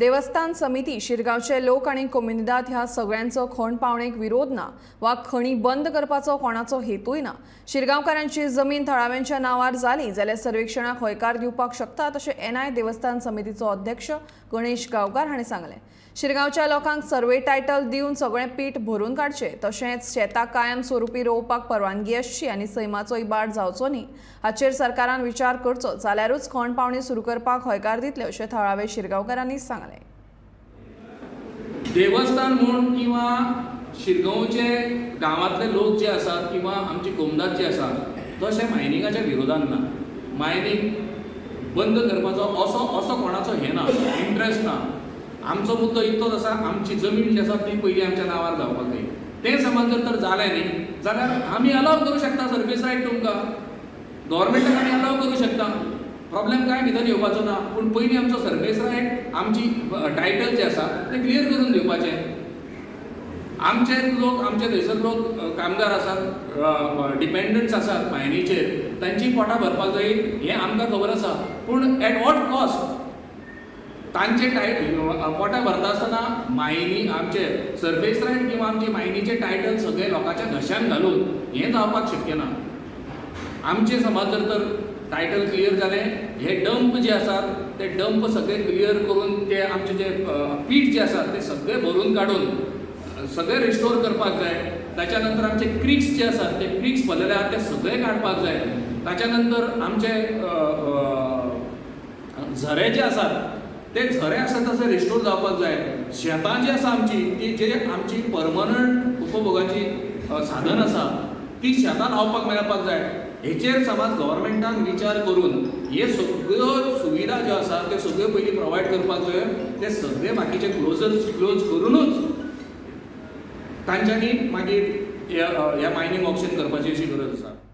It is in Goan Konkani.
देवस्थान समिती, शिरगांवचे लोक आनी कोमुनिदाद ह्या सगळ्यांचो खण पावणेक विरोध ना वा खणी बंद करपाचो कोणाचो हेतूय ना. शिरगांवकारांची जमीन थळाव्यांच्या नांवार जाली जाल्यार सर्वेक्षणाक हयकार दिवपाक शकतात, अशें एनआय देवस्थान समितीचो अध्यक्ष गणेश गांवकार हांणी सांगलें. शिरगांवच्या लोकांक सर्वे टायटल दिवन सगळें पीठ भरून काडचें, तशेंच शेतां कायम स्वरुपी रोवपाक परवानगी आसची आनी सैमाचो इबाड जावचो न्ही हाचेर सरकारान विचार करचो जाल्यारूच खण पावणी सुरू करपाक हयकार दितले, अशें थळावे शिरगांवकारांनी सांगलें. देवस्थान म्हूण किंवा शिरगांवचे गांवांतले लोक जे आसात किंवा आमचे कोमदाद जे आसात, तशें मायनिंगाच्या विरोधान ना. मायनींग बंद करपाचो असो कोणाचो हें ना, इंट्रस्ट ना. आमचो मुद्दो इतलोच आसा, आमची जमीन जी आसा ती पयलीं आमच्या नांवार जावपाक जाय. तें समज जर तर जालें न्ही जाल्यार आमी अलाव करूं शकता सर्फेस रायट तुमकां. गव्हर्मेंटाक आमी अलाव करूं शकता. प्रॉब्लेम कांय भितर येवपाचो ना, पूण पयलीं आमचो सर्फेस रायट, आमची टायटल जे आसा तें क्लियर करून दिवपाचें. आमचे लोक, आमचे थंयसर लोक कामगार आसात, डिपेंडंट्स आसात मायनीचेर. तांची पोटां भरपाक जाय हें आमकां खबर आसा, पूण एट what cost? तांचे पोटां भरता आसतना मायनी, आमचे सर्फेस रायट किंवा आमचे मायनीचे टायटल सगळे लोकांच्या घशान घालून हें जावपाक शक्य ना. आमचे समज जर तर टायटल क्लियर जालें, हे डंप जे आसात ते डंप सगळे क्लियर करून, ते आमचे जे पीठ जे आसात ते सगळे भरून काडून सगळे रिस्टोर करपाक जाय. ताच्या नंतर आमचे क्रिक्स जे आसात ते क्रिक्स भरलेले आहात ते सगळे काडपाक जाय. ताच्या नंतर आमचे अ, अ, झरे जे आसात ते झरे आसात तसे रिस्टोर जावपाक जाय. शेतां जी आसा आमची, ती जे आमची परमनंट उपभोगाची साधन आसा, ती शेतां लावपाक मेळपाक जाय. हेचेर समज गव्हर्मेंटान विचार करून हे सगळ्यो सुविधा ज्यो आसा त्यो सगळ्यो पयलीं प्रोवायड करपाक जाय. ते सगळे बाकीचे क्लोजर्स क्लोज करुनूच तांच्यांनी मागीर ह्या मायनींग ऑक्शन करपाची अशी गरज आसा.